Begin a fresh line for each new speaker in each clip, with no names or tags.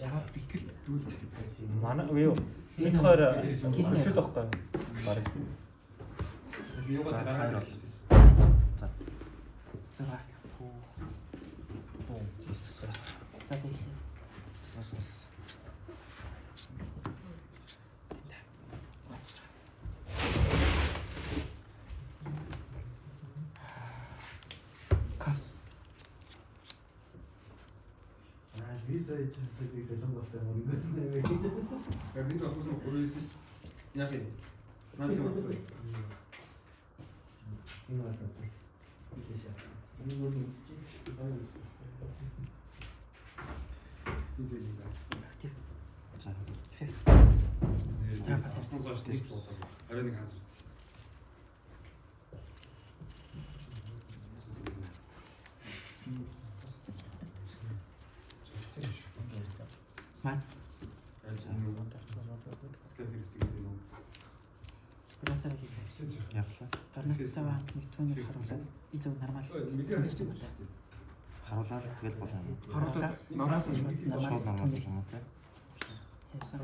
Яа бэлтгэл дүүл бол.
Манай үгүй юу. Бид хоёр хөшөөд байхгүй. Бараг.
За хоёр бол. За.
6.
Бум. Jesus Christ.
За тэгээ.
Бас бас.
Ка.
Аа, виза хийж солонготой мөрөнгөөс нэмээ.
Би тогтсон 3 9 шүү. Яг юм. Наад юм байна.
Энэ бас бас. Виза шаа. Энэ бол үзчихсэн.
Энэ тийм.
Актив.
За.
Эффект. Трапа
Тавсан сошд нэг болоо. Арай нэг хаз үтсэн.
Мац. Гранатаар хийх.
Явлаа.
Гранатаа нэг түүнийг харуулаад илүү нормал.
Харуулаад тэгэл болно.
Харуулаад
Нормал
шууд
Шууд
нормал
нормал
түүнийг
юм уу те?
явсан.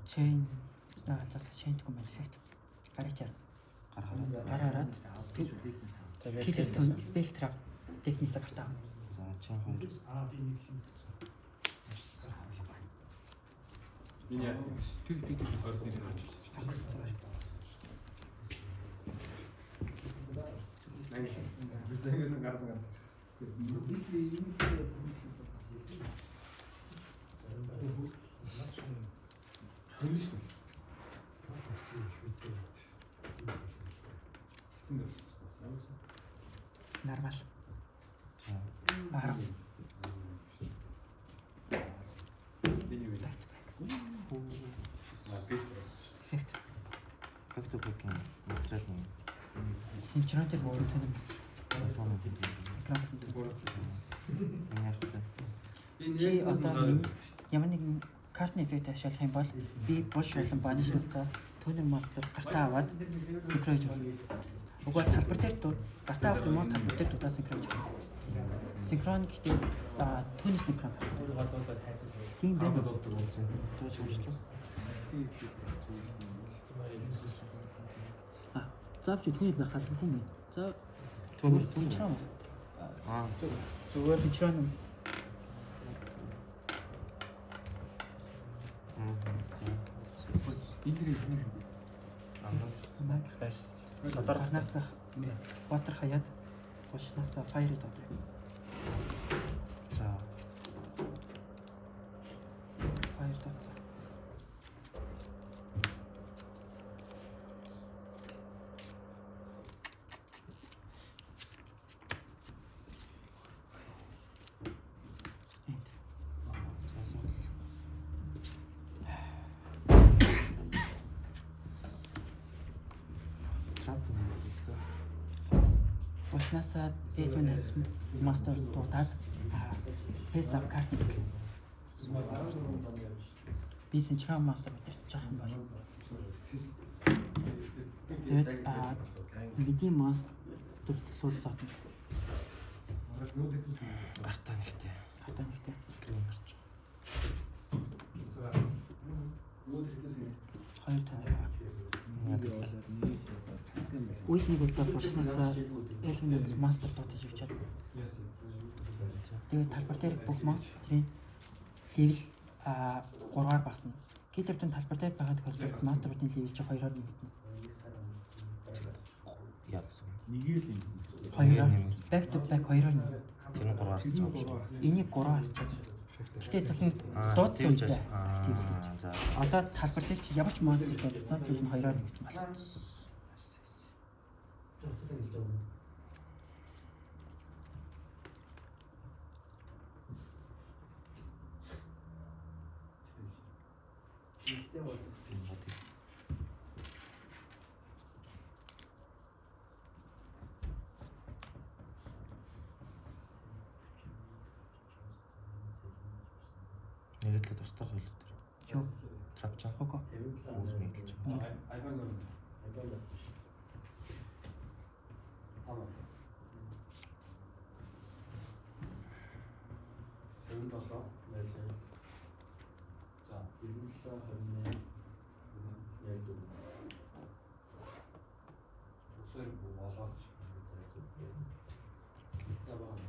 Chain аа за chain гэх юм байна. Эффект. Гарыг чар.
Гар хараад.
Гар хараад
Тэгээд
killer tune spell trap техникээс гартаа.
За чин хоёр.
Энэ яа. Тэр би тэр орс нэг харж.
Фокус зүгээр.
Би зэнгээ нэг гардаг гардаг. Хөлн шүү.
Нормал.
За.
10.
Энэ юу вэ?
Back to back.
Би
Эффект.
Back to back-ийн материал нь
Синхрон дээр мөрөлсөн юм.
симфони гэдэг.
Синхрон.
Энэ яг вэ?
Энэ
Чи
яг
одоо миний ямар нэгэн картны эффект ашиглах юм бол би буш болон банишнасаа түүний монстр гартаа аваад синхрон хийж болно. Угүй талбар дээр дуу гартаа авах юм уу талбар дээр дуудаа синхрон хийж болно. Синхрон гэхдээ түүний синхрон гарсан. Тийм байна.
Тууч хөгжлөө.
А заавч түүний байх албагүй юм. За
Түүний
синхрон монстр.
Аа.
Зүгээр синхрон
За.
Энэ дэр их нэг.
Аа.
Байс. Садар
гарнаас water хаяад булшнаас fire дуудав.
За.
Fire дуудсан. Энд.
За сонь. Трап нэг.
Булшнаас Elven Master дуудаад face up card нэтэл. Би Synchron Master мэдэрч явах юм бол тэгээд мэдийн монстр төлөөл зодно.
Гартаа нэгтэй.
Гадаа нэгтэй.
Грин гарч.
Хоёр тань. Үед нэг удаа булшнаас Elven Master дуудаж явчаад. Тэгээд талбар дээр бүх монстрын level 3-аар багасна. Killer Tune талбар дээр байгаа тохиолдолд монструудын level чи 2-оор нэмэгдэнэ.
Яа гэсэн юм.
Нэгээр л юм гэсэн.
2-оор back to back 2-оор нэмэгдэнэ.
Тэр нь 3 арсч байгаа юм шиг.
Энийг 3 асч чадна. Гэтэ зөвхөн дуудсан үедээ active
Аа за.
Одоо талбар дээр чи ямар ч монстр дуудсан level нь 2-оор нэмэгдсэн байна.
Нэгэд л тустай хойлоо тэр.
Юу?
Трап чам.
Үгүй.
Үл нийлж байгаа.
Айбан. Тама. 27 найз. За,
97 28 84.
92 болооч. За байна.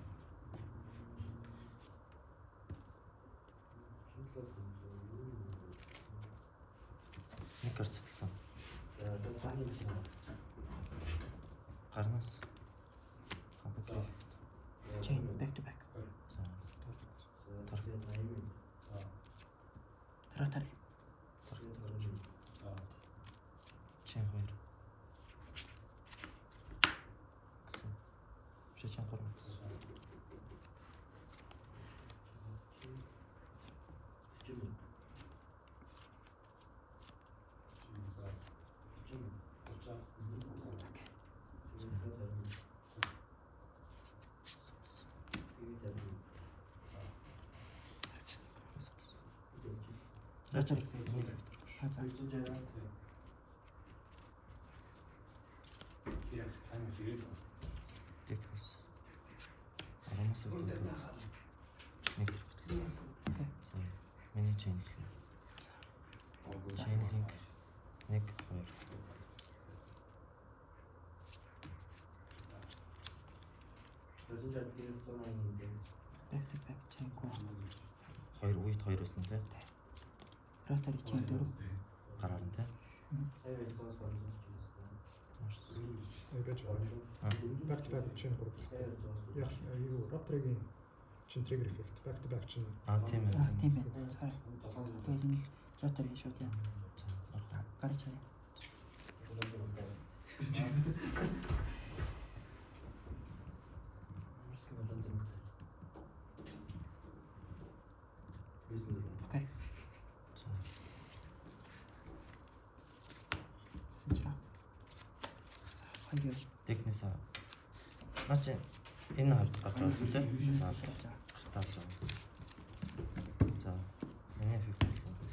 Нэг карт цэцэлсэн.
За одоо цааны биш.
Гарнаас. Хамбак.
Chain back to back.
За.
За тэгээд 80.
Rotary.
Тэгээд
За.
Чин хоёр. Гэсэн. Биш чин гурван гэсэн.
40.
За.
Окей.
Тэгээд 80. Тэгээд 80.
Rotary.
Миний эффект.
А за.
260.
Яг тань ирээд.
Декс. Арамаас өгдөг. Нэг төрөлтэй.
Окей.
За. Миний чин эхлэнэ. Chain link 1 2.
260 дээр 181.
Back to back chain 3.
Хоёр үед хоёр байсан тий.
Rotary chain 4.
Гараар нь тий.
Сая 200-аас 340.
Ай байж байгаа. Back to back chain 3. Яг юу Rotary-гийн чин trigger effect back to back чин
Аа тийм ээ.
Аа тийм байна. Sorry. Тэгээд энэ л rotary шууд яа.
За. Орхон.
Гарч харъя. Окей.
За.
Сэнчра. За хоёр явж.
Декнес. Наа чи энэ хавьд гарч байгаа тий. За.
За.
Гартаа авч байгаа. За. Миний эффект болов.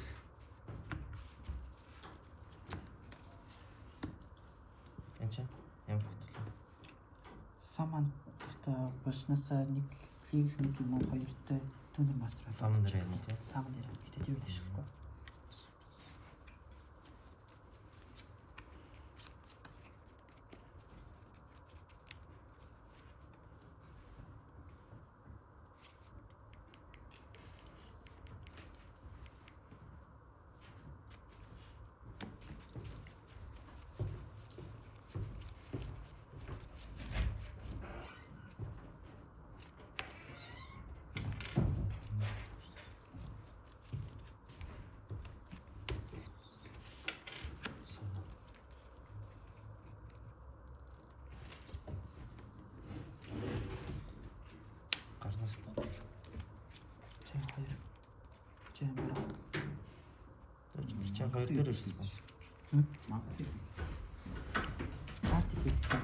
Энэ чи ямар эффект болов?
Саман одоо булшнаасаа нэг level 1 юм уу хоёртой түүнэр мастер.
Саман дээр юм тий.
Саман дээр. Гэтэ тэрийг ашиглахгүй.
За. Гарнаас л
Chain 2. Chain 3.
Чин хоёр дээр response.
Мангас эффект.
Карт эффект гэсэн.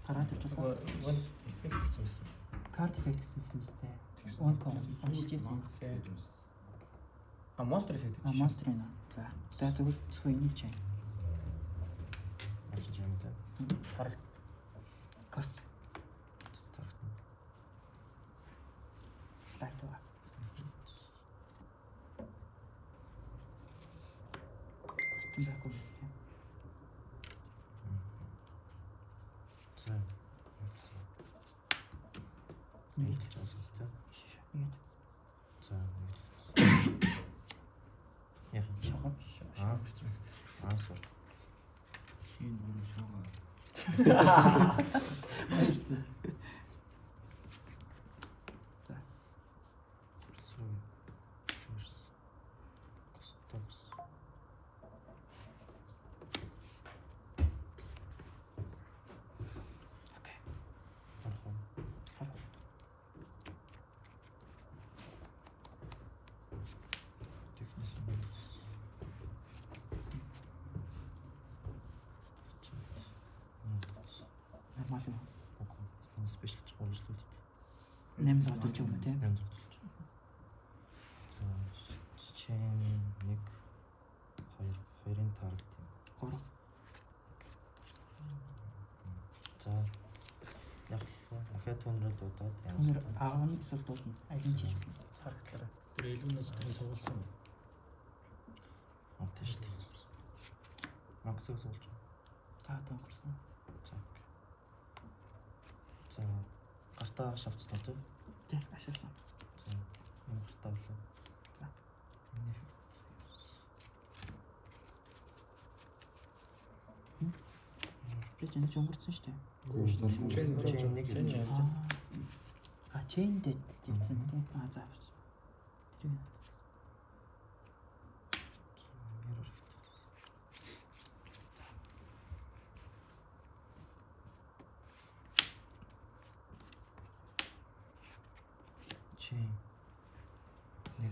Гараад ирж байгаа.
Нөгөө эффект гэсэн байсан.
Карт эффект гэсэн байсан биз дээ. One com уншиж ирсэн.
Мангас эффект юм.
А монстр эффект
А
гэж.
монстр юм. За. За тэгвэл зөвхөн энийг chain.
Яаж юм бэ?
Тараг.
Cost
Тарагтна.
light байгаа. Cost байхгүй юм.
За.
Нэг
Нэг л байсан тий.
Нэг
За, нэг л. Яг юм.
шогоо.
Аа. Аа сур.
Хин гүр шоогоо.
Баярлалаа. За.
Сур. Чурс. Костокс.
Окей.
Орхон. Техник.
Нормал юм.
Үгүй. Энэ спешиал урагшлуулт.
8 зодолж юм уу те?
8 зодолж. За, чин 1 2 Хоёрын target юм.
3.
За. Яг л дахиад tuner дуудаад
Tuner аавна эсвэл дуудана. Аль нь чиж болно.
Target-лаараа.
Тэр Illuminati тэрийг суулсан уу?
Аа тийм шүү дээ. Максыг суулж.
За одоо өнгөрсөн.
За. Окей. За. Гартаа шавцлаа тий.
Тий, ашигласан.
За. Энэ гартаа авлаа.
За.
Энэ эффект.
Би ч энэ ч өнгөрсөн шүү дээ.
Chain
Chain нэг
Chain
явж.
явж.
А chain дээр явцсан тий. А за. Тэр
Mirror effect. Chain. 1 2.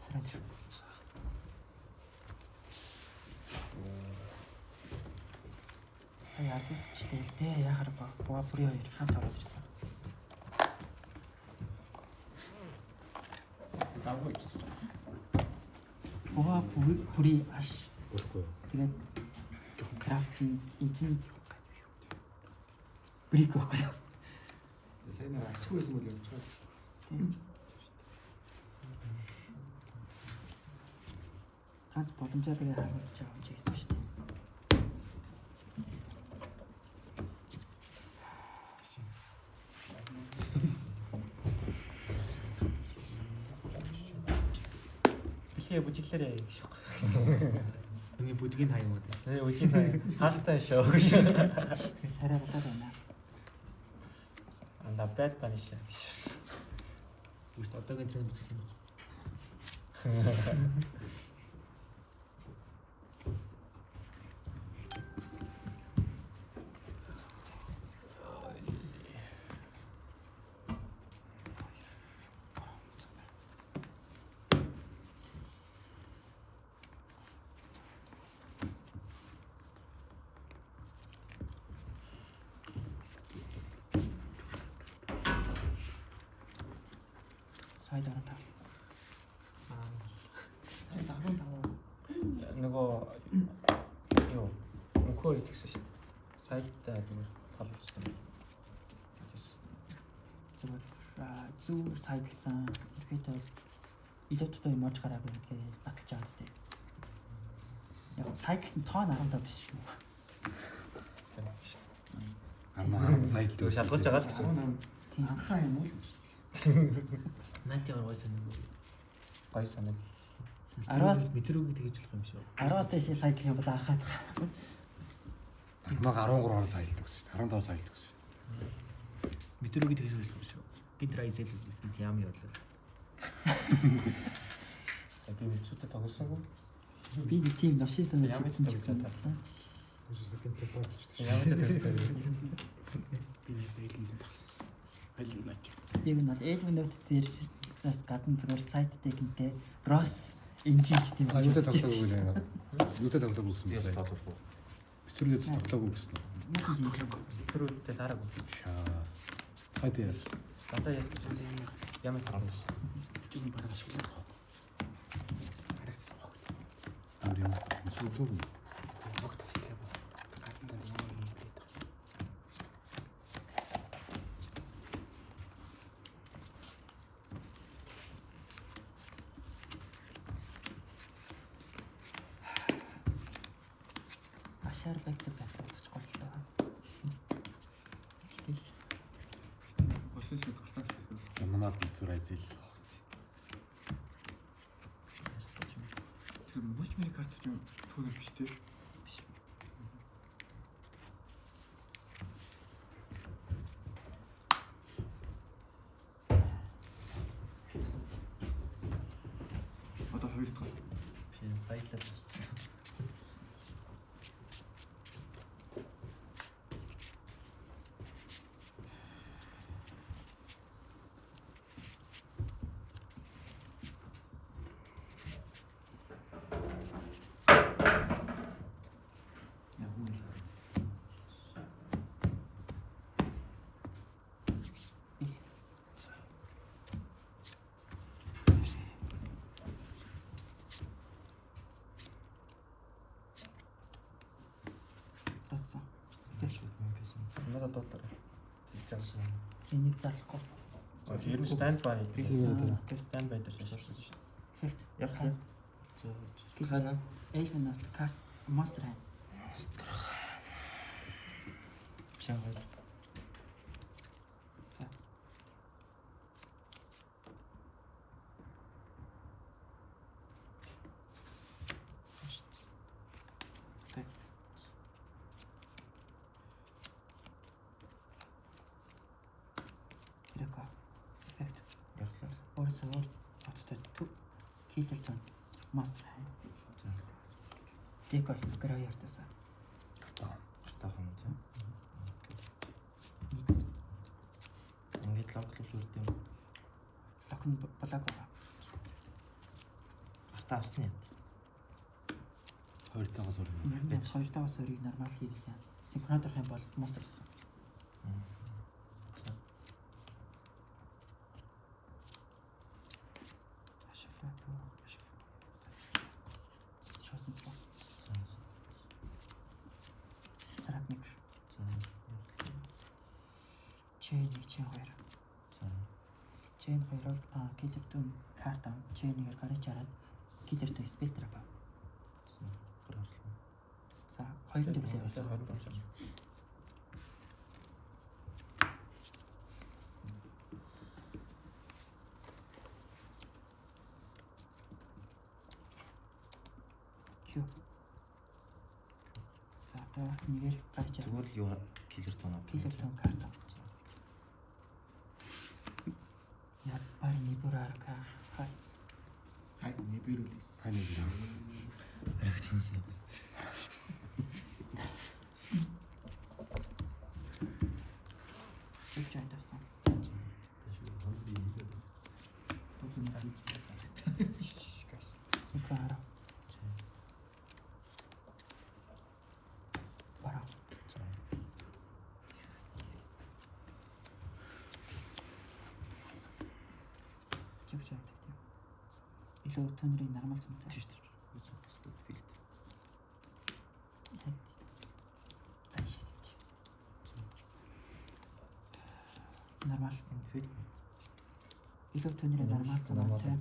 Surrender. Сая азгүйцчлээ л дээ. Яхаар ба буга бүрийн хоёр хамт ороод ирсэн.
Давгүй гэж.
Буга бүрийн аш.
Болохгүй.
Тэгээд трап нь эн чинь брик байхгүй.
Сайн нэг ашгүй байсан бол явж байгаа.
Тийм. Ганц боломжоо тэгээ хаалгаж байгаа юм чи хэцүү шүү дээ.
Бэлхээ бүжиглээрээ гэж.
Миний бүдгийн та юм уу?
Нэ үжиг та. Хаалтай шоу гэж.
Царай болоод байна.
Анда бэт баниш.
Үгүй шүү одоогийн тренд бүжиглэх юм.
Сая 15.
Сайн 15.
Нөгөө юу мөнхөө идэгсэн шин. Сайттай зүгээр талуулсан. Тэс.
Зүгээр зүг сайдлсан. Ерөөхдөө бол илүү дутуу юм орж гараагүй гэдгээ баталж байгаа юм дээ. Яг сайдлсан тоон 15 биш шүү.
Амаа сайд
Зүгээр шалгуулж байгаа л гэсэн.
15.
Тийм.
Анхаа юм уу?
Наад ямар гой сонин.
Гой санаа.
Араас-
Мэтрүүг тэгж болох юм шүү.
10-аас дээш сайдлах юм бол анхаад.
Намайг 13 он саялдаг гэсэн шүү дээ. 15 саялдаг гэсэн шүү дээ.
Мэтрүүг тэгж болох юм шүү. Гинт райзел гинт ям явуулал.
Би мэдсүүтэй тоглосонгүй.
Би нэг тийм новши санаа
Ямар
шийдсэн ч гэсэн.
Үгүй гэнтэй болчихсон.
Ямар ч тоглолт.
Би нэг байланд тоглосон. Байланд начигдсан.
Яг нь бол Elminot дээр бас гадна зүгээр сайт дэгэнтэй Ross engine тийм
А юутай тоглоогүй лээ. Юутай тоглоогүй гэсэн
Би
бэ
бас
сая.
тоглохгүй.
Битрүүлээ тоглоогүй гэсэн.
Тэрүүтэй дараагүй.
Шаа. Сайд яас.
Дандаа ямар тоглосон.
Зүгэн бараг ашиглаад. Харагдсан баг.
Өөр юм. Сүглөө.
Огт сайтлаа. Гадна данд ямар юм бэ?
Ашаар back to back болгож голлоо. Гэтэл
Болсон шид гартаа.
Яманаад зүр айзэл авсан.
Тэр мөч мэй карт ч юм түүнэр биш тий. Одоо хоёр дахь.
Би сайдлаад байсан.
Надад дуудлаа. Тэгж байгаа.
Энийг зарлахгүй.
Ер нь stand by.
Окей.
Stand by дээр шаардсан шүү.
Эффект.
Яг л. За. Хана.
Elven Knight карт Monster хайна.
Чин хоёр.
За. Окей. Тэрэг. Эффект.
Яг л.
Өөрөөсөө өөр хоттой киллер зон мастер хайна.
За.
Дек бол гравьяртасаа.
Гартаа.
Гартаа хон тийм.
Микс.
Ингээд локлж үрд юм.
Лок нь блок байгаа.
Гартаа авсны яа.
Хоёртойгоос өөр.
Ер нь хоёртойгоос өөрийг нормал хийх юм. Синхрон дорох юм бол мастер болсон.
За.
Ашиглаа түүх ашиглаа. Шуусан цаа.
За.
Трап микс.
За. Яг л.
Чейн 1, чейн 2.
За.
Чейн 2-оор киллер түн карт ав. Чейн 1-ээр гараж хараад киллер түн спел трап ав.
За. Гараарлаа.
За 2 4 левел.
24 шээ.
Q. За одоо нэгээр гарч хараад
Зүгээр л юу киллер тун ав.
киллер түн карт ав.
За.
Я пари нибурарка. Хай.
Хай нибэрүүлээс.
Хань нэг юм.
Ариг тэнсэн.
Чиг joint авсан. Синхрон хараа. Бара.
За.
Чиг joint тийм. Илүү түнрийн нормал самтай.
Тийш тийш. Үзэн төстэй филд.
За ийшээ тийч. Нормал.
Энэ филд.
Илүү түнрийн нормал самтай.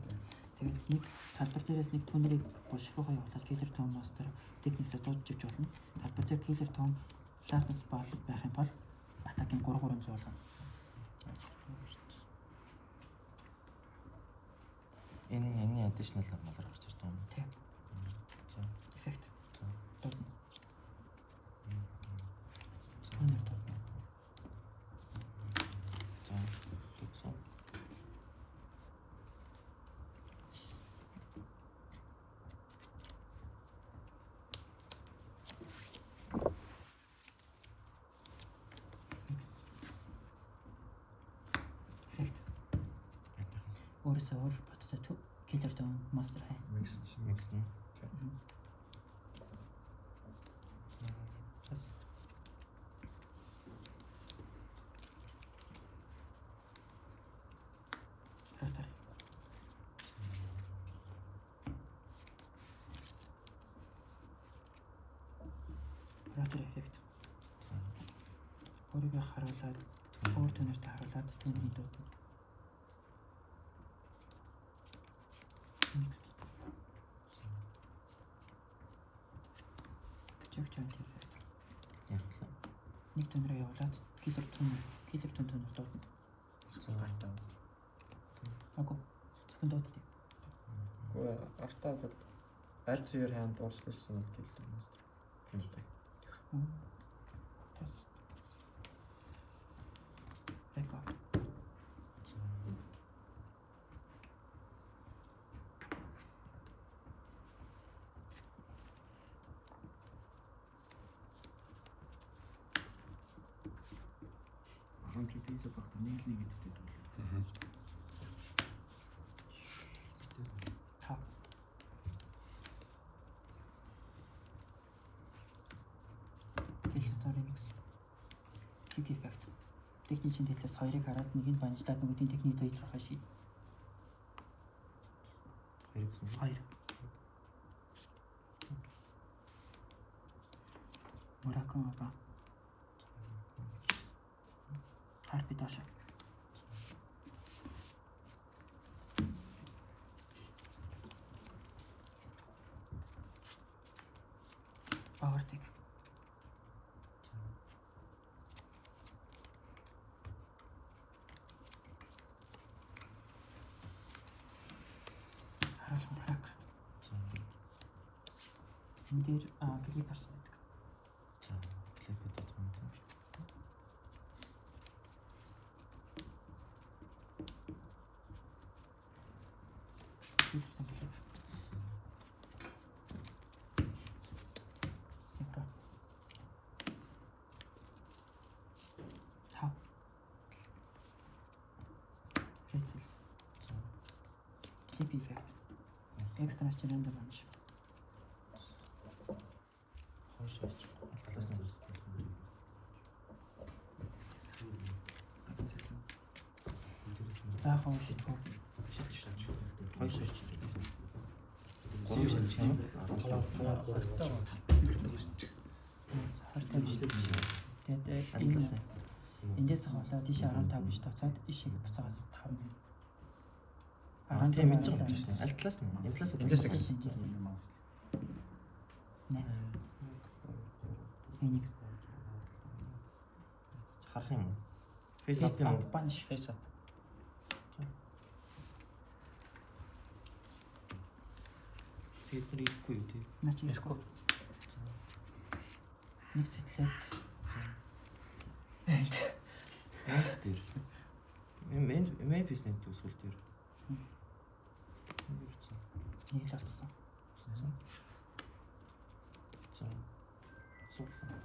Тэгээд нэг талбар дээрээс нэг түнрийг булш руугаа явуулаад киллер том мастер техниксээ дуудаж болно. Талбар дээр киллер том Darkness Ball байх юм бол атакийн 3 300 болгоно.
Энэ энэ additional малар гарч ирж байгаа юм.
Тийм.
За.
Эффект.
За.
Дуудана.
За.
Түнэр дуудана.
За. Дуудсан.
Mix. Эффект. Өөрөөсөө өөр хоттой киллер том мастер хай.
Микс.
Микс нь. Бас.
Ротор. Ротор эффект. Өөрийгөө харуулад өөр түнэртэй харуулад түнний дуудана. Mix. Check joint effect.
Яг л.
Нэг түнрээ явуулаад киллер түн киллер түн түнээр дуудана.
За.
Гартаа.
Агүй. Зөвхөн дууддаг.
Үгүй гартаа бол add to your hand or special summon killer monster. Тийм үү.
Реко.
За.
Харамч пиза багта нэг л нэг иддэг дүүл.
Тав. Киллер remix. Kick effect. Техникийн төлөөс хоёрыг хараад нэг нь банжлаад нөгөөдийн техник төлөв рүү шийд.
Хоёр гэсэн.
Хоёр. Муракама ба. Харпи доош. Power deck. Харуулсан tracker. Энэ дээр клип харсан байдаг.
За, клип өгдөг юм тийм.
Клип клип. Синхро. 5. Рэцэл. Клип эффект. Экстра чи рандом банш.
Хоёр шаач. Аль талаас нь.
За хоо шидгүү.
Хоёр шаач. Гурван шаач юм.
5 5 3.
За 25 шидэж. Тэгээд
Аль
энэ
талаас нь.
эндээс хавлаа тийшээ 15 гэж тооцоод ишийг буцаагаад 5.
Аа, тийм мэдж байгаа юм чинь. Аль талаас нь? Аль талаас нь?
Эндээс
Эндээс. Нэ. Энийг
Харах юм уу? Face up юм уу?
Banish.
Face up.
Тэгээд нэр ирэхгүй юу тий?
Наа чи ирэхгүй. Нэг сэтлээд
Энд дээр. Мэн мэн бизнес төсвөл дээр. Юу гэсэн?
нэг л орсон.
За. Суулаа.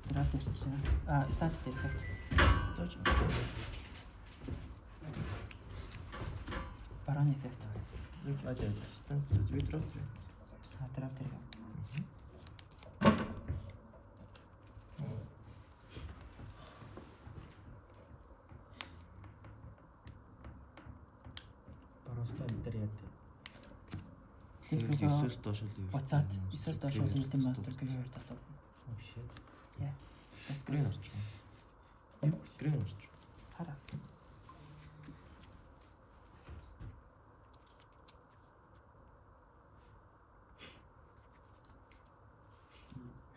Драфт ирсэн. Аа, стат дээр эффект.
Зооч.
Баран эффект.
Зооч. Стант видро.
Аа, драфт дээр.
Баруустаа энэ дээр яа.
Клип
9-өөс доош л юу.
буцаад 9-өөс доош бол Ultimate Master Graveyard татав.
Oh shit.
Яа.
Скрин орчих.
Юу?
Скрин орчих.
Хараа.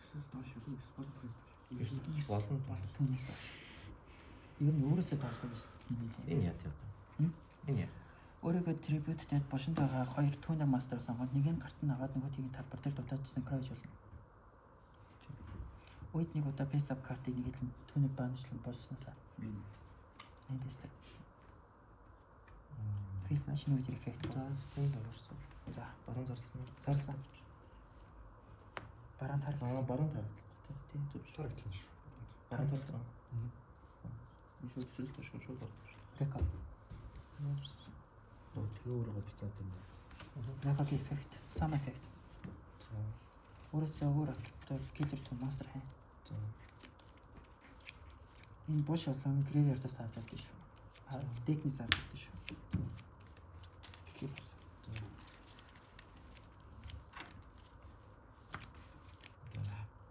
Эсвэл доош юу? Эсвэл доош.
Болон
Болон түүнээс доош. Ер нь өөрөөсөө доош гэж хэлээ.
Энэ яа тийм.
Хм?
Энэ яа.
Өөрийгөө трибюттэй бошинд байгаа хоёр түүнэ мастер сонгоод нэг нь гарт нь аваад нөгөө тийг талбар дээр дутаад синхро хийж болно. Үед нэг удаа face up картыг нэг л түүнэ баншлан болсноосаа. Main base. Фил машин үед эффект.
За, стенд орсон.
За,
Баруун зарласан уу?
зарласан. Бараан тарах.
Аа, баруун тарах.
Тийм.
Тарагдлаа шүү.
Баруун тарах. Би шууд зүс доош шууд орсон шүү.
Рекорд.
Оо тэгээ өөрийгөө буцаад юм байна.
Рекорд эффект. Сам эффект.
За.
Өөрөөсөө өөр оттой киллер түн мастер хай.
За.
Энэ буш болон graveyard-аас авч явдаг шүү. А декнээс авч явдаг шүү. Клип болсон.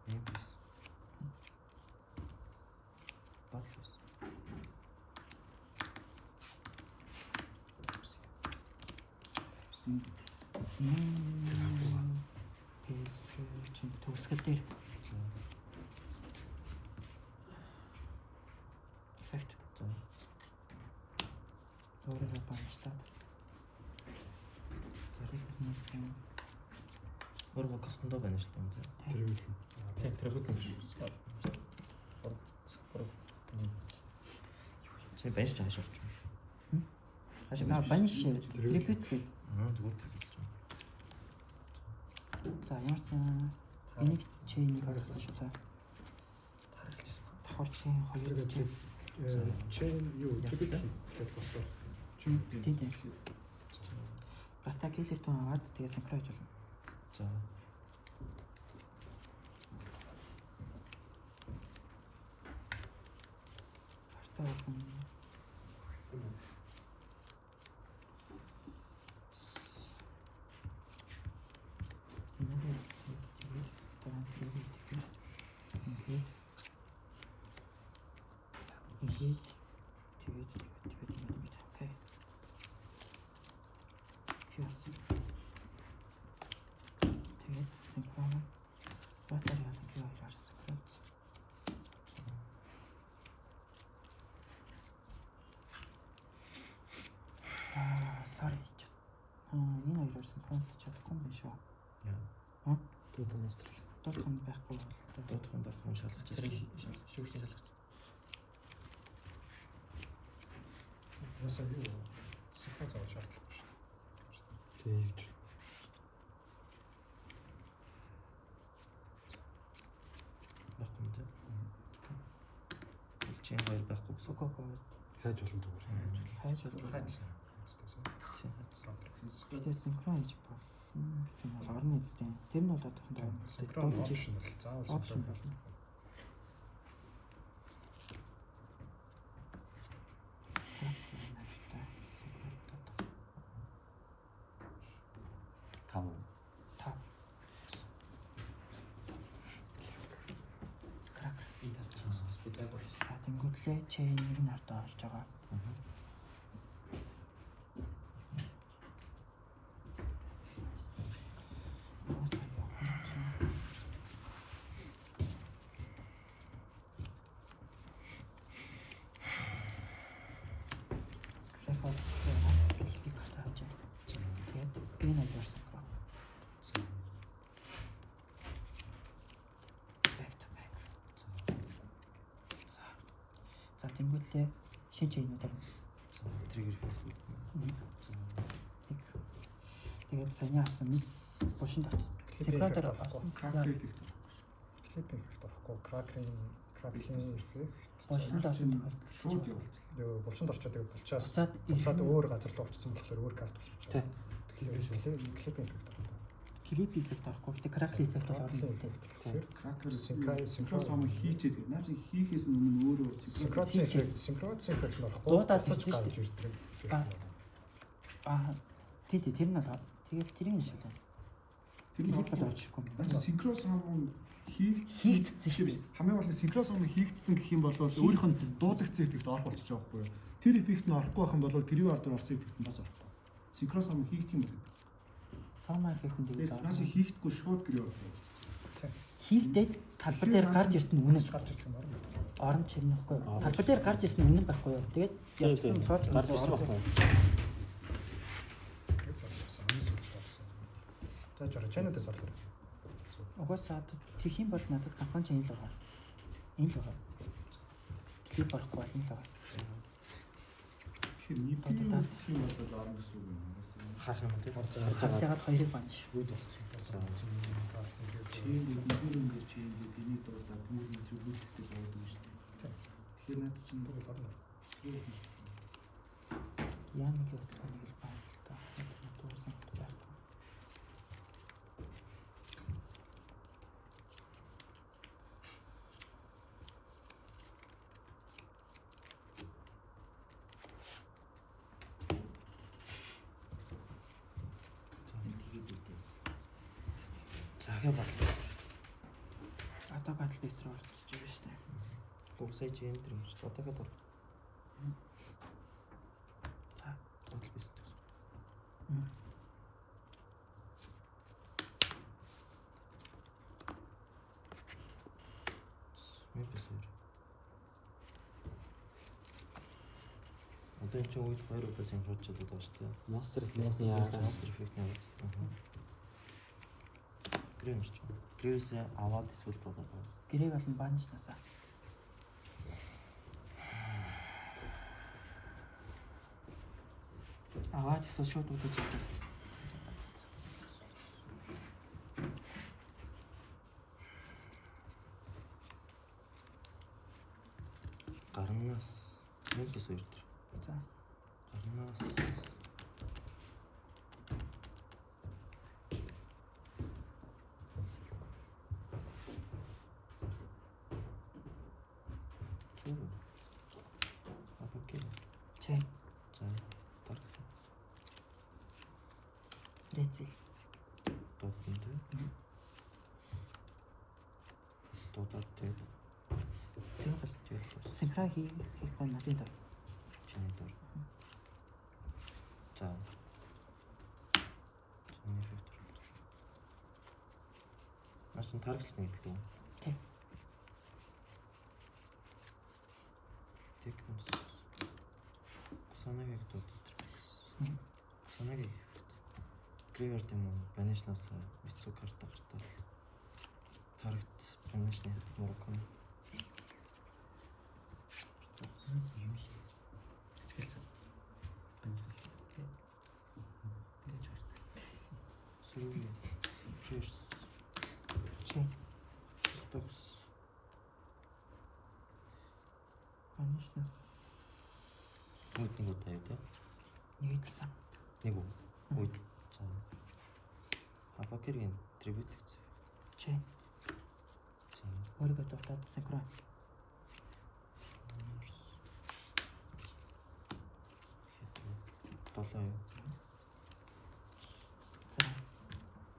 Main base. Battle base.
Пэс чинь төгсгөл дээр
За.
эффект.
За.
Өөрөөр банштаад.
Өөрийгөө кастомдоо байна шүү дээ.
Тэр үйл нь.
Тийм трибут нь шүү. 3 3
Чи банш хааш орчих.
Хм?
Хааш
А банш трибют л.
Аа, зүгээр трибют ч юм.
За ямар ч сан энийг чейнийг ойлгосон шүү. За
Таргалжсэн байна.
давхар чейн хоёр чейн.
Chain юу трибют гэдэг баслаа.
Тийм тийм. Гата киллер түн аваад тэгээ синхро хийж болно.
За.
Гартаа болгон. Тэгээд тэгээд тэгээд тэгээд ингээд окей. Пьюрс. Тэгээд синхрон. Ротор болон Q хоёроор синхронц. Аа, sorry. Энэ хоёроор синхронц чадахгүй юм байна шүү.
Яа.
Дуудах монстр.
Дуудах юм байхгүй бол
Дуудах юм байхгүй юм шалгаж
Тэр
байна.
шүүгчний шалгач.
Угаасаа юу синхрон заавал шаардлагагүй шүү дээ.
Тэгж.
Байхгүй юм тий. Чинь хоёр байхгүй гэсэн.
Үгүй үгүй.
Хайж болно зүгээр.
Хайж болно.
Хайцсан. Хайцсан.
Чинь хайцсан.
Гэтэ синхрон хийж болно гэх юм бол орны эзэдэн. Тэр нь бол одоохондоо
Синхрон option бол заавал
Option
синхрон
болно. Синхрон.
5.
5. Крак.
Энэ талаас би зайг болсон.
За тэнгуүтлээ чейн нэг нь хартаа орж байгаа. Уусаа явах юм чинь. Рекорд хийгээд би карт авч байгаа. Тэгээд энэ нь орсон. Back to back. За. За тэнгуүтлээ шинэ чейнүүдээр
Триггер эффект.
нэг. Тэгээд саяны авсан микс булшинд очсон.
Клип
Синхроноор
эффект
авсан.
Кракер эффект.
Клип эффект орохгүй, краклин краклин эффект.
Булшинд орсон тохиолдолд
Шууд явуулчих.
Юу булшинд орчоод тэгээд булчаас
Буцаад
буцаад өөр газар руу очсон болохоор өөр карт болчих.
Тий.
Тэгэхээр клип эффект орохгүй.
клип эффект орохгүй. Гэтэ краклин эффект бол орно
Краклин
гэсэн.
эффект болохоор
Кракер
Синхрон-
синхрон хийчээд. Наа чи хийхээс өмнө өөрөө
синхрон эффект, синхрон эффект нь орохгүй.
Дуудаад
буцаж
ирсэн шүү
гарч ирдэг эффект.
Аа. Аа тий тий тэр нь бол тэгээд тэрийг нь шилжүүлнэ.
Тэр нь
Клип бол орж ирэхгүй юм.
Наа чи синхрон сум
Хийгдсэн шүү дээ.
Хамгийн гол нь синхрон сум хийгдсэн гэх юм бол өөрийнх нь дуудагдсан эффект орох болчихж байгаа байхгүй юу? Тэр эффект нь орохгүй байх юм бол гэрүү ард орсон эффект нь бас орохгүй. Синхрон сум хийгдэх юм бол.
Сама эффект нь
Тэгээс
тэгээд
наа чи хийгдэхгүй шууд гэрүү ард.
хийгдээд талбар дээр гарч ирсэн нь үнэн.
Гарч ирдэг юм орно.
Оромж ирнэ байхгүй юу? Талбар дээр гарч ирсэн нь үнэн байхгүй юу? Тэгээд явчихсан болохоор
Гарч ирсэн байхгүй.
Хамгийн сүүлд орсон. За жоо чануудаа зарлаа.
Угаасаа тэгэх юм бол надад ганцхан чинь л байгаа. Энэ л байгаа. Клип орохгүй бол энэ л байгаа.
Тэгэхээр нийтийн гэх юм бол орно гэсэн үг юм. Угаасаа
Харах юм тий.
Харж байгаа хоёрыг бан ш.
Юу дуусчих.
Чэйн дээр энэ чэйн дээр энийг дуудаад дүүрний зөвлөлттэй буудаг шүү дээ. Тэгэхээр наад чинь
Тэгвэл орно.
Яа нэг хөдөлгөөн нэг л бан л та. Дуусан байхгүй.
Тэгээд үгүй.
За ахаа батал.
Одоо батал бейс рүү орж ирж байгаа шүү дээ.
Гүсээ чи энэ төр юм шүү. Одоо дахиад ор.
За.
Батал бейс гэсэн. Мемфис хоёр. Одоо энэ чинь үед хоёр удаа синхронч чаддаг байгаа шүү дээ.
Monster effect-ний араас
Monster effect-ний араас. Грэв орч. Грэвсээ аваад эсвэл дуудаад байна.
Гэрээ болон банж насаа. Аваад эсвэл шууд удаж явах.
Гарнаас Мемфис хоёр төр.
За.
Гарнаас Зүг. Окей.
Чай.
За, дарах.
Рецел.
Дуудсан тий. Дуудаад тэгээд
Тэр бол
тэгэл
синхрон Synchro хийхгүй надын дор.
Чиний дур. За. Чиний эффект. Наа чин таргалсан гэдэг үү?
Тийм.
Технос. Кусанаги гэдэг үү? Кусанаги эффект. Graveyard юм уу? Banish-наас Mitsu карта гартаа. Target Banish-ны Murokuma.
Юм л юм. Эцгэлсэн. Банжлал. Тэгэж байна.
Сөрөг. Cheers.
Chain.
Stocks.
Banish-наас
Нүд нэг удаа юу те?
нэгдэлсэн.
Нэг үү? Үед. За. Хабакергийн трибют гэсэн.
Chain.
За.
Өөрийгөө дуртад synchro.
Долоо юу?
За.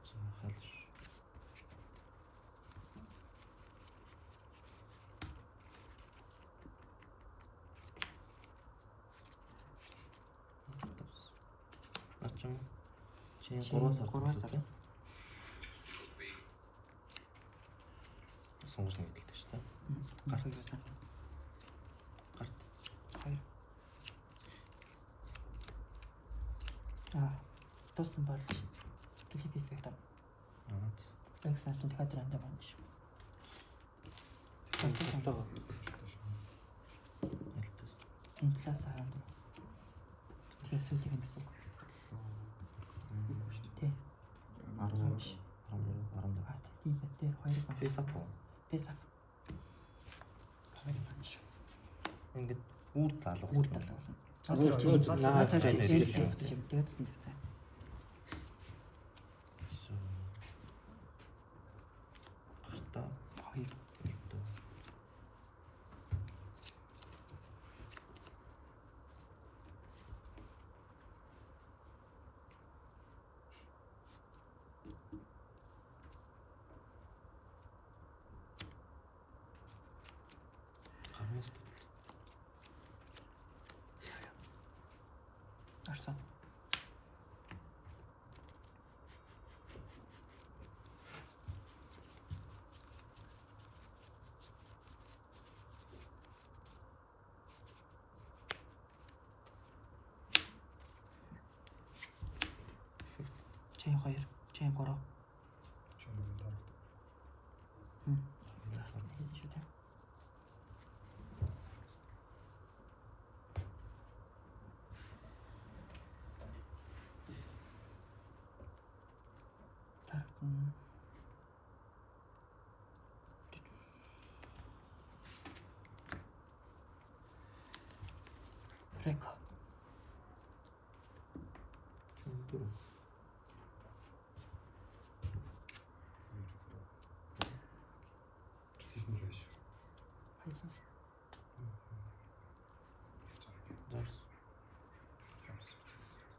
За халш. Ачин чи 3 сар
3 сар.
Сонгож нэг хэлдэг шүү дээ.
Гарт.
Гарт.
2. Аа, туссан бол клип эффект.
Аа.
Экс нар чинь дахиад рандом байна шүү.
Альтас.
Энэ талаас 14. Тэгэхээр сүүлийн юм гэсэн үг. Тий.
10 13 14.
Аа, тийм бай. Тэр хоёр байна.
Face up уу?
Face up. Хоёр байна шүү.
Ингээд үр залуу.
Үр залуу болно.
Нөө
Наа
наа
тэр
чай
чинь
нэртэй
юм гэсэн юм. Дээдсэн тавьцаа.
Гартаа
Хоёр.
өртөө. Гарнаас дутал.
Арсан. Chain 2, chain 3.
Chain дөрөв target.
За, энэ шүү дээ. Тарган. Реко.
Chain дөрөв.
Precision ratio.
Хайсан.
Зарс.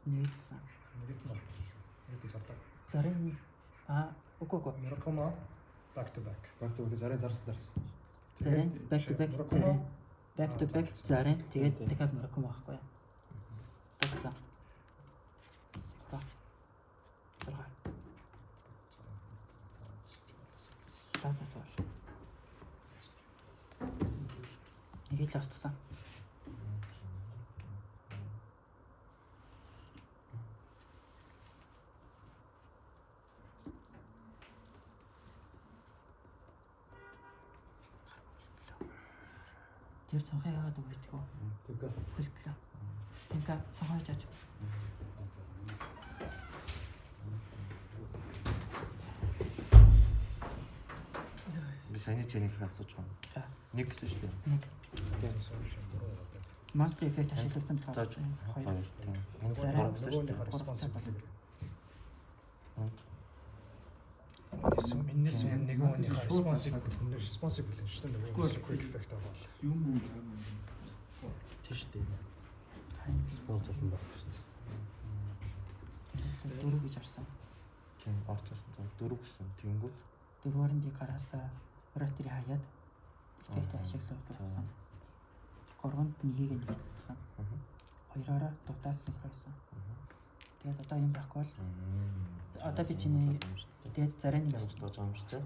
Нэгдсэн.
Нэгт нь орсон шүү. Нэгт зарлаа.
Зарын а үгүй үгүй.
Murakumo back to back.
Back to back зарын зарсан зарсан.
Зарын back to back
Murakumo
зарын back to back зарын тэгээд дахиад Murakumo байхгүй юу? Дагсан. Сикра. 6. Лавнаас бол. Нэг л устгасан. Тэр цонхыг яагаад өгдөг вэ?
Тэнка.
Хөлтлөө. Тэнка цонхоо жаж.
Би саяны чэнийг асууж байгаа.
За.
Нэг гэсэн шүү дээ.
Нэг. Monster effect ашиглагдсан
За
болохоор
хоёр.
хоёр.
Тийм. Энд
Зарай.
гурав гэсэн шүү дээ.
Нөгөөнийхөө responsible.
Энд
Энэс өмнө нэгэн хүнийхээ responsible responsible шүү дээ. Нөгөө quick effect аваад.
Юм юм.
Тийм шүү дээ.
Спонс олон байхгүй шүү дээ.
Дөрөв гэж харсан.
Тийм орчихсон. За дөрөв гэсэн. Тэгэнгүүт
Дөрвөөр нь би гараасаа ротори хаяад эффект ашиглагдсан. 3-нд нэгийг нэгтэлсэн. Хоёроороо дутаад synchro хийсэн. Тэгээд одоо юм байхгүй бол одоо би чиний тэгээд зарай нэг
Ямар ч дож байгаа юм шүү дээ.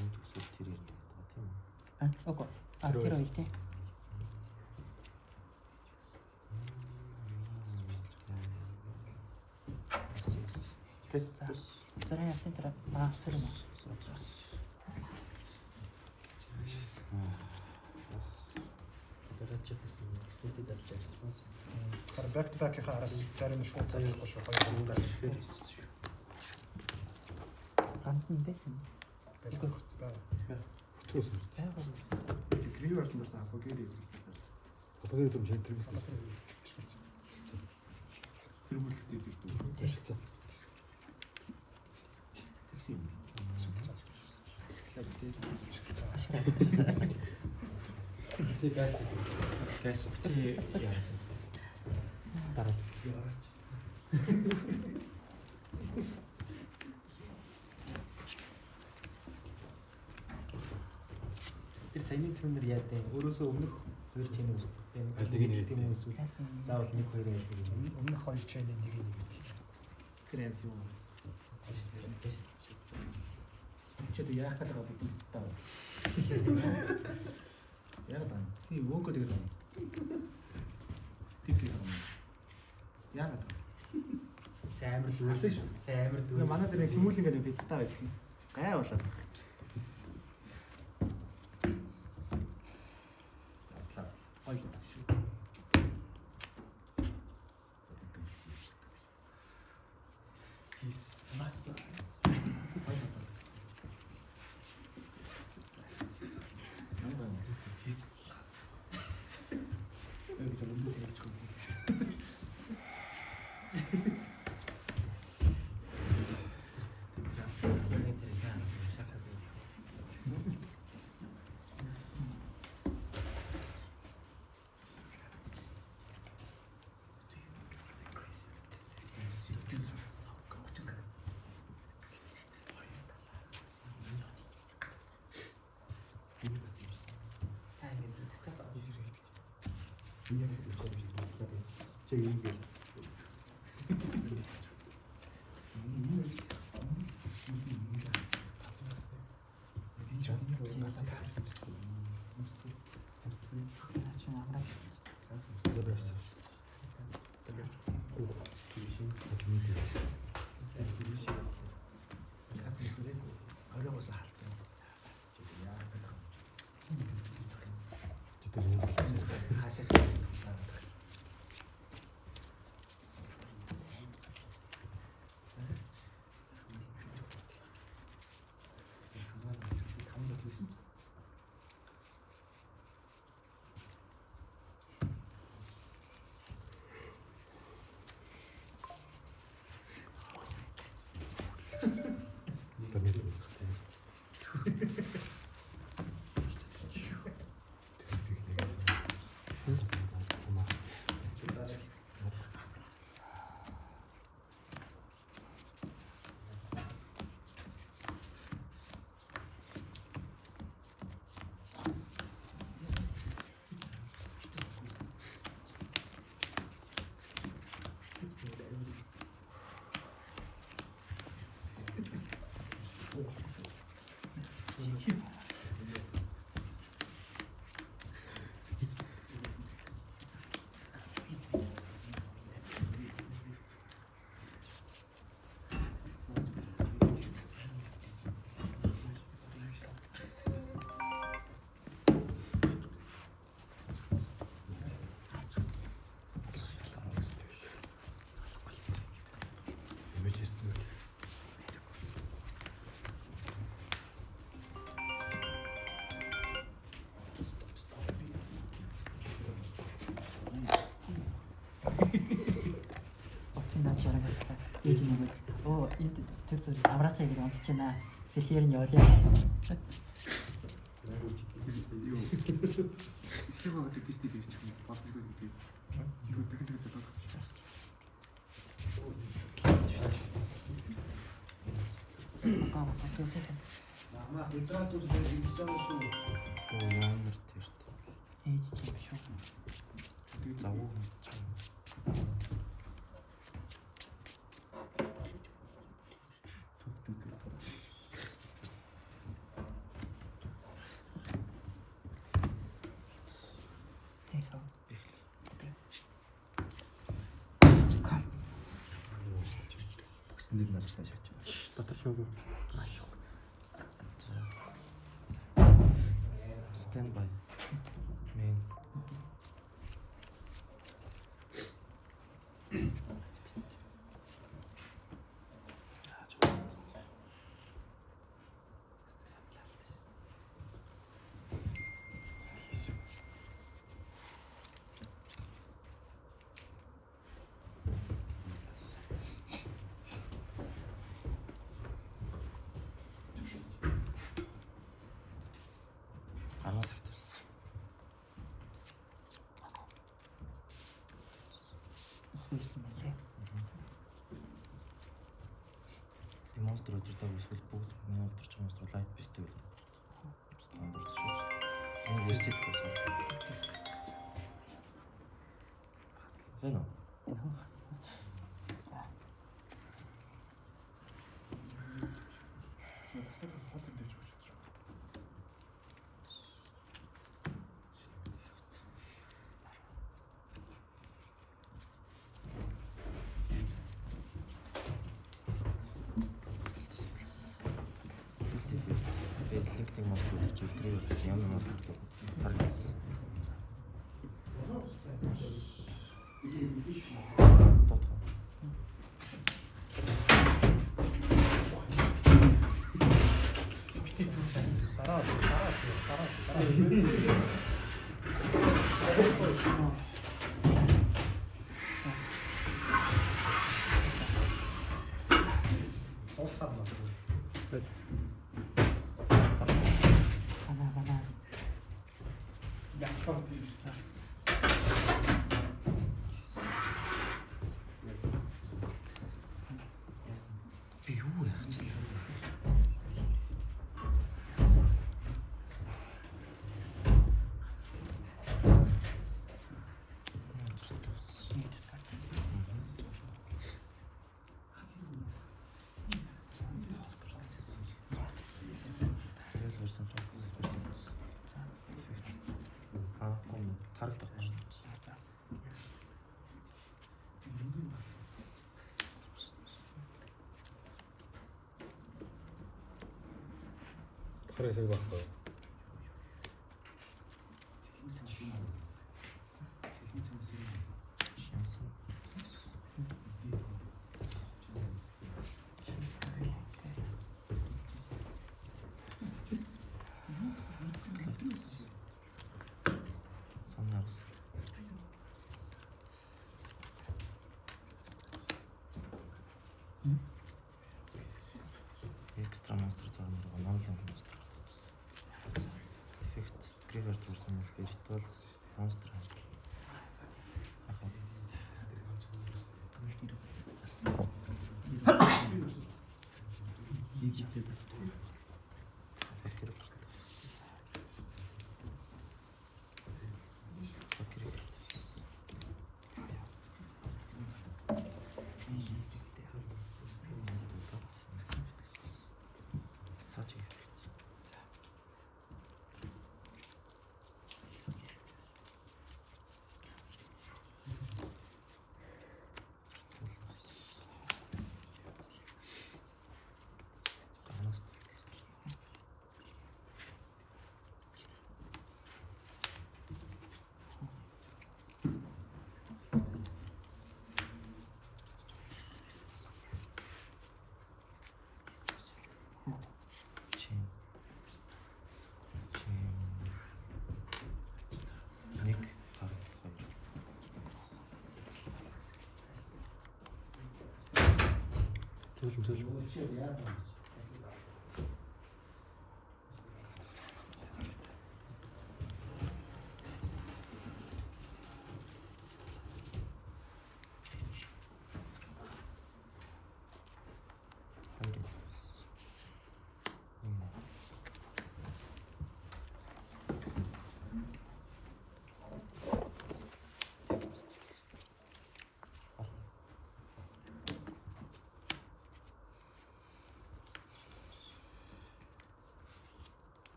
Энэ төсөл тэр ирнэ гэдэг байгаа тийм үү?
А үгүй. А тэр хоёр тий.
Тэгээд
За. Зарай ясын дараа аа сэр юм уу?
Дараачихсан экспорт зарлж авсан.
Харин back to back-ийн араас зарим нь шууд зарлахгүй шүү. Хоёр гурав
ихээр ирсэн шүү.
Ганд нь байсан.
байлгүй.
Хөтгөөс юм.
Байгаад байсан.
Тэг гривер дээрсэн апогери эффект зарлаа.
Апогери дүр шинэ тэр
Ашигласан.
Тэр бүлэгцээ эффект үү?
ашигласан.
Тэгсэн юм.
Ашигласан. Ашигласан.
Тэг газ.
Гайс үхтээ яа. Дараа. Тэр саяны түнэр яа дээ. Өөрөөсөө өмнөх хоёр chain үүсдэг.
Аль нэг нь
Тийм үү эсвэл заавал нэг хоёр аль нэг юм.
Өмнөх хоёр chain-ийн нэг нэг гэдэг.
Тэр янз юм.
Чи одоо яах гэдэг вэ бид таа. Яг даа. Тийм өөгөө тэгээд байна. Тэг гэдэг юм. Яагаад вэ?
Сайн амар дүүр.
Алаа шүү.
Сайн амар дүүр.
Тэгээ манай дээр нэг тэмүүлэн гэдэг пиццаа байдаг юм. Гай болоод байгаа. Атлаа.
Гоё шүү.
Хис маса.
Ямар байна?
Хис плас.
Яг гэж өмнө тэгж байгаа юм.
Яг тэр сайн шахаад.
Энэ бас тийм шүү.
Та ингэ дахиад
Энэ яг тийм шүү. Чи юм гээл.
наа чи амраа.
Кас мэсрээ. Оройгоос халцсан.
Чи тэр юм хэлсэн.
Хаашаа ч
Одоо нэг юм хэрэгтэй. Тэр би нэгсэн. Ямаж ирсэн бэ?
Уцын наач яраг байлаа. Ээж нь өгөөд оо энд тэр зүйл амраатаа гэж онцож байна. Сэрхээр нь явуулъя.
Юу. Тэр байгаа тэг гистик гэж юм. Боломжгүй гэдэг. Юу дахин дахин залгаад байгаа.
Аа фасилит.
Намаа хязгаар тус дээр ирж байгаа шүү.
Оо ямар тэрт.
Ээж чи юм шүү.
Тэгээд завгүй мэдчих.
Тэгэл. Кам.
Бөгсөн дээр надад шаач.
Дотор шууг.
Stand by. Main. Араас их тавьсан.
Спешл юм лээ.
Би монстр өдөртөө эсвэл бүгд миний өдөрч монстр light beast байл. Стандартч шүү дээ. Энийг ярьж идэх байсан. Зэн үү?
Таслаад хол зэм дэвж өгч шүү.
Field effect. Тэгээд link-ийг монстр өдөрч грей болсон. Ямар монстр таргасан. Дотох.
Дараа дараа дараа дараа. Дуусгаад байна.
Бана бана.
Япон.
Би юу яах ч вэ?
Нэг discard.
Тэгэл версэн персэн.
За.
Аа, гом тарагт авах шүү дээ.
За.
Дахраа шиг байхгүй.
Шансан. Санаарс. Экстра монстр зармаар non-link монстр гэдэг. Эффект graveyard руу бол ритуал монстр. Яг Бакер гарт. Бакер гарт. Саж эффект. За. Ганаас Чин. Чин. Нэг тарах хоёр.
Зөвлөм зөвлөм.
Хоёр. Нэг.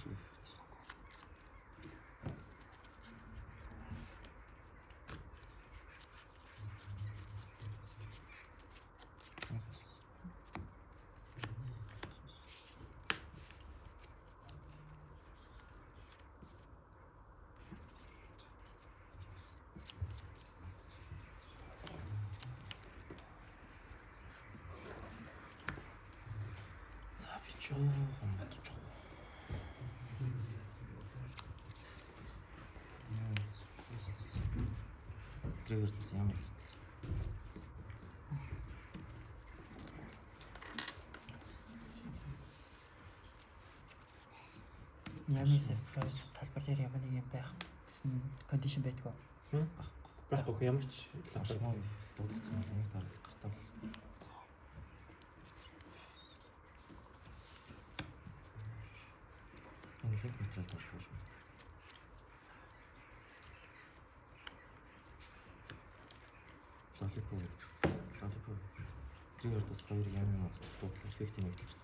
Зүг. За би жоохон бодож байгаа. Грэвердс ямар
Ями surprise талбар дээр ямар нэг юм байх гэсэн кондишн байдгүй.
Байхгүй ямар ч
лавшмаа дуудагдсан бол нэг дараалал гартаа бол. Энэ линк материал доошлоо шүү. Лолипо. Лолипо. Грэвердс хоёр ями монстр дуудлаа эффектийг нэгдэлж.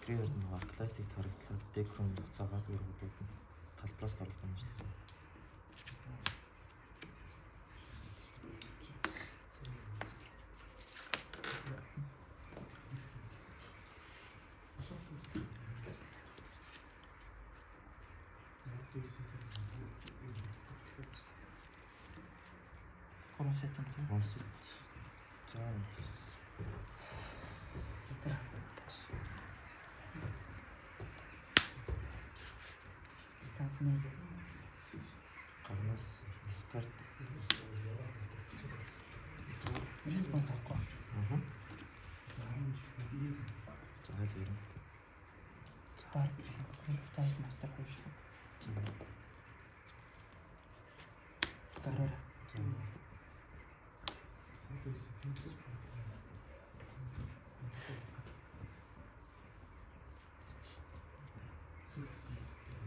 Грэверд нэг арклайтыг тарагдлаад дек руу буцаагаад өргөдүүд нь талбараас гаралт юм шиг.
Гурван сет юм тийм.
Монсит. За.
Станц нэг.
Гарнаас discard.
Респонс авахгүй.
Аа. За л ирнэ.
Dark Reptile Master хоёр шиг.
За.
Гараар.
За.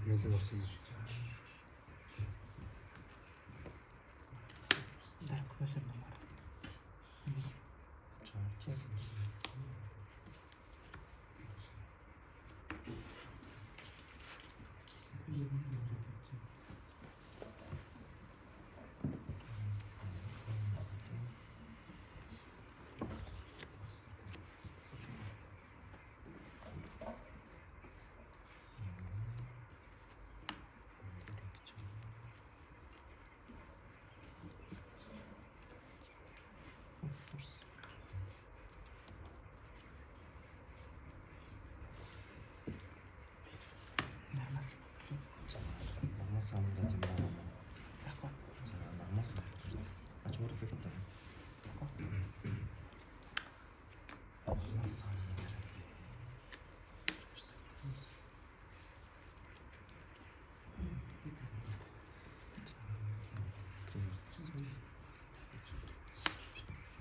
Мэлэн болсон юм.
Dark Ruler номер.
За.
Check. Нармас.
Намаас амдаа тийм байна.
Байхгүй.
За намаас. Ач өөр эффект байна. Намаас амдаа.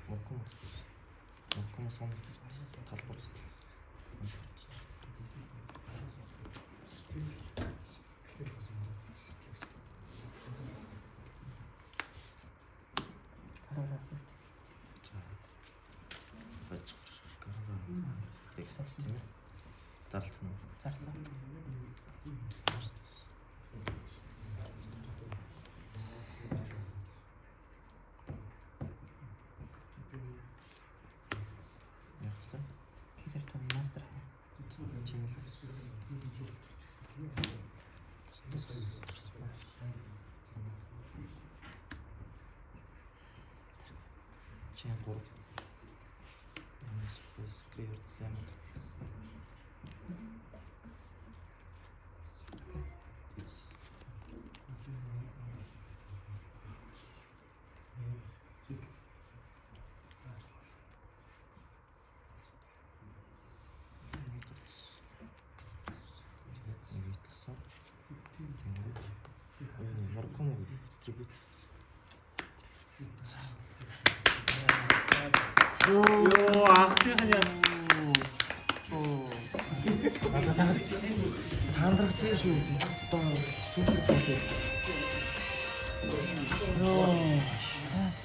Морком. Морком сон талбар.
Гараар эффект.
За. Баж гараа. Флекс тийм ээ. Зарлцсан уу?
Зарлсан.
Яг л.
Killer Tone Master хай.
Чинэлс. Чин 3. Ямар surprise creator ямар. Тэгээд нэг итлсэн. Микомо tribute. За.
Йоо, анхных нь яа.
Сандрагч шүү. Би одоо супер болоо. Йоо.